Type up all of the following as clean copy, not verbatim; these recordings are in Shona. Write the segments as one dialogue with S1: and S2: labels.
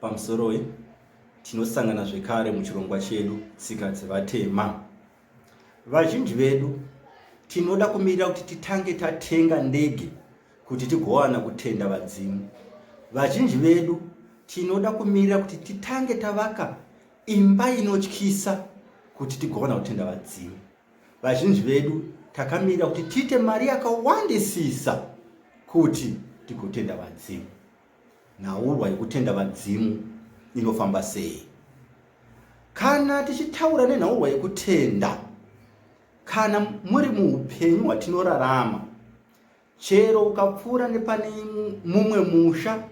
S1: Pamusoroi, tinosangana zvekare muchirongwa chedu Tsika Dzevatema. Vazhinji vedu tinoda kumirira kuti titange tatenga ndege kuti tigowana kutenda vadzimu. Vazhinji vedu tinoda kumirira kuti titange tavaka imba inotyisa kuti tigowana kutenda vadzimu. Vazhinji vedu takamirira kuti tiite mari yakawandisisa kuti tigotenda vadzimu. Nhaurwa yekutenda vadzimu inofamba sei? Kana tichitaura nenhaurwa yekutenda, kana muri muupenyu hwatinorarama, chero ukapfuura nepane mumwe musha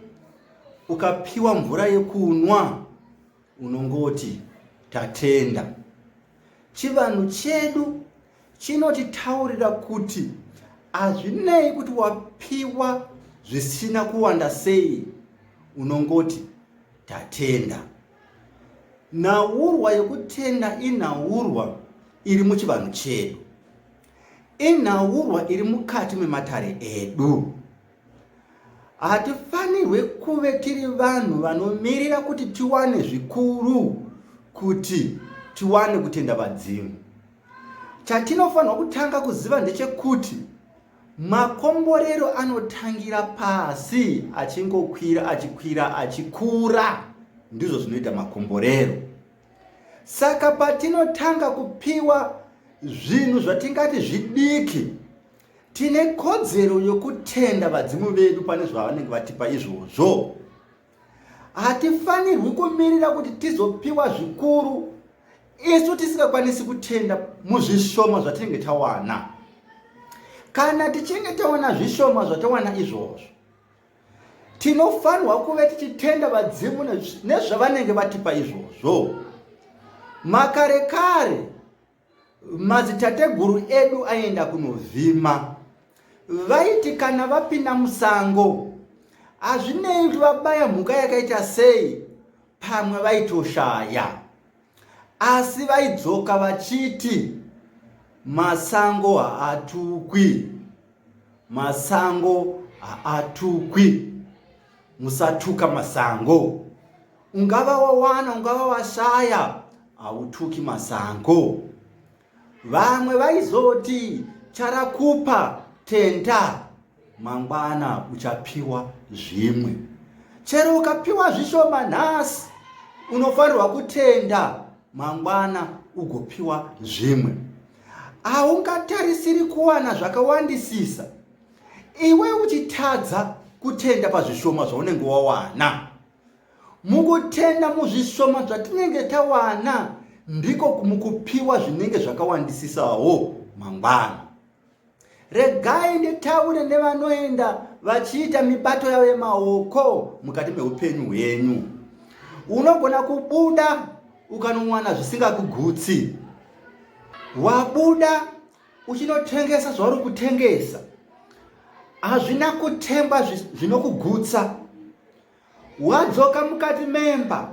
S1: ukapiwa mvura yekunwa, unongoti tatenda. Chivanhu chedu chinotitaurira kuti hazvinei kuti wapiwa zvisina kuwanda sei, unongoti tatenda. Nhaurwa yekutenda inhaurwa iri muchivanhu chedu, inhaurwa iri mukati mematare edu. Hatifanirwe kuve tiri vanhu vanomirira kuti tiwane zvikuru kuti tiwane kutenda vadzimu. Chatinofanirwa kutanga kuziva ndechekuti makomborero anotangira pasi achingokwira achikwira achikura. Ndizvo zvinoita makomborero. Saka patinotanga kupiwa zvinhu zvatingati zvidiki, tine kodzero yokutenda vadzimu vedu pane zvavanenge vatipa izvozvo. Hatifanirwi kumirira kuti tizopiwa zvikuru isu tisingakwanisi kutenda muzvishoma zvatinenge tawana. Kana tichinge tawana zvishoma zvatawana izvozvo, tinofanirwa kuve tichitenda vadzimu nezvavanenge vatipa izvozvo. Makare kare madzitateguru edu aienda kunovhima. Vaiti kana vapinda musango, hazvinei kuti vabaya mhuka yakaita sei, pamwe vaitoshaya, asi vaidzoka vachiti masango haatukwi, masango haatukwi, musatuka masango. Ungava wawana, ungava washaya, hautuki masango. Vamwe vaizoti charakupa tenda, mangwana uchapiwa zvimwe. Chero ukapiwa zvishoma nhasi, unofanirwa kutenda mangwana ugopiwa zvimwe. Haungatarisiri kuwana zvakawandisisa iwe uchitadza kutenda pazvishoma zvaunenge wawana. Mukutenda muzvishoma zvatinenge tawana ndiko mukupiwa zvinenge zvakawandisisawo mangwana. Regai nditaure nevanoenda vachiita mibato yavo yemaoko mukati meupenyu hwenyu. Unogona kubuda ukanowana zvisingakugutsi. Wabuda uchinotengesa zvauri kutengesa, hazvina kutengwa zvinokugutsa. Wadzoka mukati memba,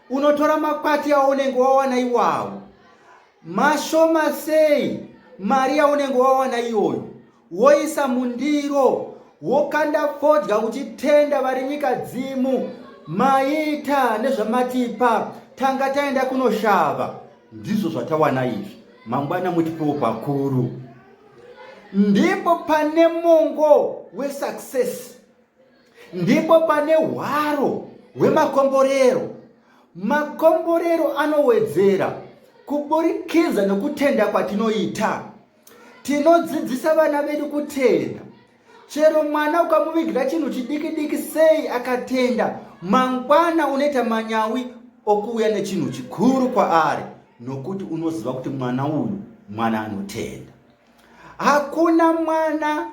S1: unotora makwati aunenge wawana iwawo, mashoma sei mari yaunenge wawana iyoyo, woisa mundiro, wokanda fodya uchitenda vari nyika dzimu, maita nezvamatipa, tanga taenda kunoshava, ndizvo zvatawana izvi, mangwana mutipewo pakuru. Ndipo pane mongo wesuccess. Ndipo pane hwaro hwemakomborero. Makomborero anowedzera kuburikidza nokutenda kwatinoita. Tinodzidzisa vana vedu kutenda. Chero mwana ukamuvigira chinhu chidiki diki sei akatenda, mangwana unoita manyawi okuuya nechinhu chikuru kwaari nokuti unoziva kuti mwana uyu mwana anotenda. Hakuna mwana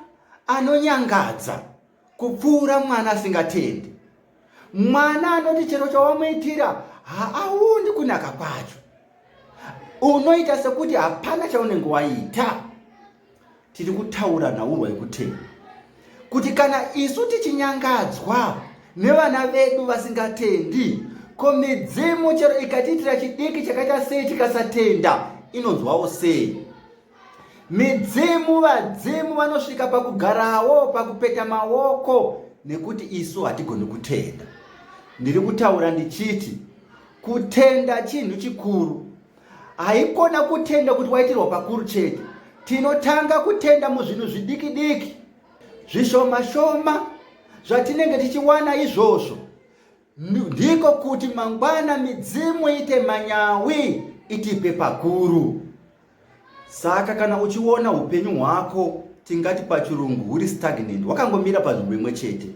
S1: anonyangadza kupfuura mwana asingatendi. Mwana anoti chero chawamuitira haaoni kunaka kwacho, unoita sekuti hapana chaunenge waita. Tiri kutaura nhaurwa yekutenda kuti kana isu tichinyangadzwa nevana vedu vasingatendi, ko midzimu chero ikatiitira chidiki chakaita sei tikasatenda inonzwawo sei? Midzimu, vadzimu vanosvika pakugarawo pakupeta maoko nekuti isu hatigoni kutenda. Ndiri kutaura ndichiti kutenda chinhu chikuru. Haikona kutenda kuti waitirwa pakuru chete. Tinotanga kutenda muzvinhu zvidiki diki, zvishoma shoma zvatinenge tichiwana izvozvo. Ndiko kuti mangwana midzimu ite manyawi itipe pakuru. Saka kana uchiona upenyu hwako tingati pachirungu huri stagnant, wakangomira panzvimbo imwe chete,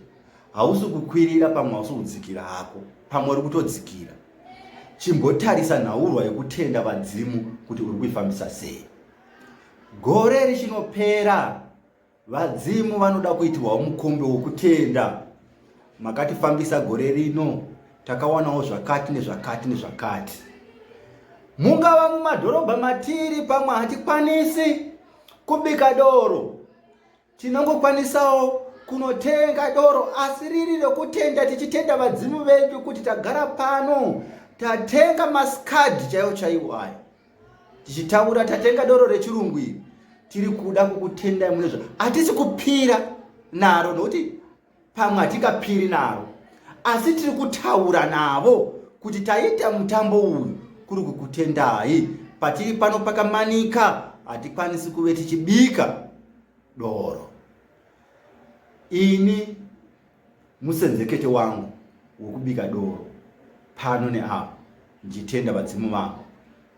S1: hausi kukwirira, pamwe hausi kudzikira hako, pamwe uri kutodzikira. Chimbotarisa nhaurwa yekutenda vadzimu kuti uri kuifambisa sei. Gore richinopera Vadzimu vanoda kuitirwawo mukombe wokutenda. Makatifambisa gore rino, takawanawo zvakati nezvakati nezvakati. Mungava mumadhorobha matiri, pamwe hatikwanisi kubika doro, tinongokwanisawo kunotenga doro, asi riri rekutenda, tichitenda vadzimu vedu kuti tagara pano, tatenga maskadhi chaiwo chaiwo aya. Tichitaura tatenga doro rechirungu iri, tiri kuda kukutendai mune zva hatisi kupira naro, nokuti pamwe hatingapiri naro, asi tiri kutaura navo kuti taita mutambo uyu kuri kukutendai. Patiri pano pakamanika, hatikwanisi kuve tichibika doro. Ini musenzekete wangu wokubika doro pano neapo, ndichitenda vadzimu vangu,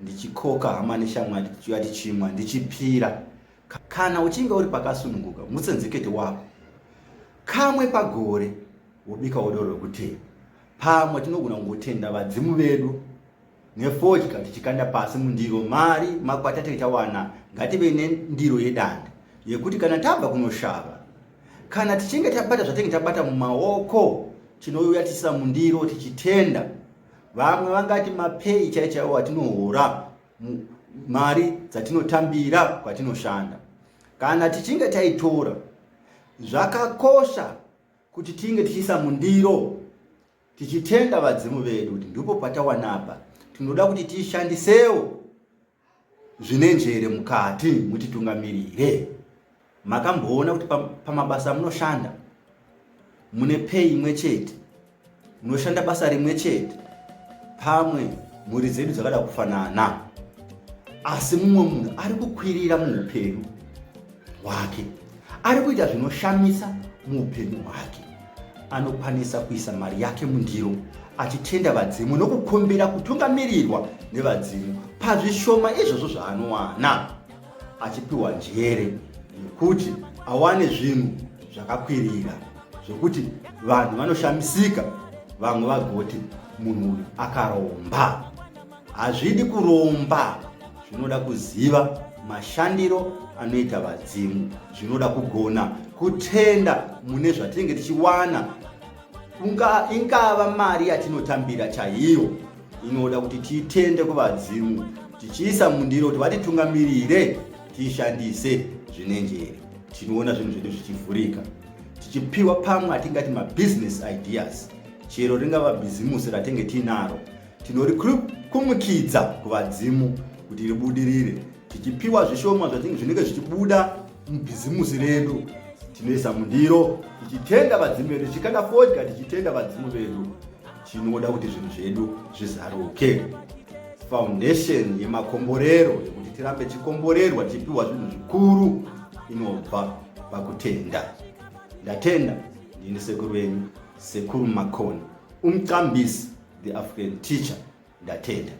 S1: ndichikoka hama neshamwari, tichiuya tichimwa, ndichipira. Kana uchinge uri pakasununguka, musenzekete wako kamwe pagore wobikawo doro rekutenda. Pamwe tinogona kungotenda vadzimu vedu nefodya tichikanda pasi mundiro mari makwati atinge tawana. Ngative nendiro yedanda yekuti kana tabva kunoshava, kana tichinge tabata zvatinge tabata mumaoko, tinouya tichisa mundiro tichitenda. Vamwe vangati mapei chai chaiwo atinohora, mari dzatinotambira kwatinoshanda, kana tichinge taitora, zvakakosha kuti tinge tichiisa mundiro tichitenda vadzimu vedu kuti ndipo patawanapa, tinoda kuti tiishandisewo zvine njere mukati, mutitungamirire. Makamboona kuti pamabasa amunoshanda mune pay imwe chete, munoshanda basa rimwe chete, pamwe mhuri dzedu dzakada kufanana, asi mumwe munhu ari kukwirira muupenyu hwake, ari kuita zvinoshamisa muupenyu hwake, anokwanisa kuisa mari yake mundiro achitenda vadzimu nokukumbira kutungamirirwa nevadzimu pazvishoma izvozvo zvaanowana, achipiwa njere yekuti awane zvinhu zvakakwirira zvekuti vanhu vanoshamisika, vamwe vagoti munhu uyu akaromba. Hazvidi kuromba, zvinoda kuziva mashandiro anoita vadzimu, zvinoda kugona kutenda mune zvatinenge tichiwana. Ingava mari yatinotambira chaiyo, inoda kuti tiitende kuvadzimu tichiisa mundiro kuti vatitungamirire, tiishandise zvine njere. Tinoona zvinhu zvedu zvichivhurika, tichipiwa pamwe atingati mabusiness ideas. Chero ringava bhizimusi ratinge tiinaro, tinorikumikidza kuvadzimu kuti ribudirire, tichipiwa zvishoma zvinenge zvichibuda mubhizimusi redu, tinoisa mundiro tichitenda vadzimu vedu, tichikanda fodya tichitenda vadzimu vedu. Tinoda kuti zvinhu zvedu zvizaruke. Foundation yemakomborero yekuti tirambe tichikomborerwa, tichipiwa zvinhu zvikuru, inobva pakutenda. Ndatenda. Ndini sekuru venyu, Sekuru Makoni, umqambisi, the African teacher. Ndatenda.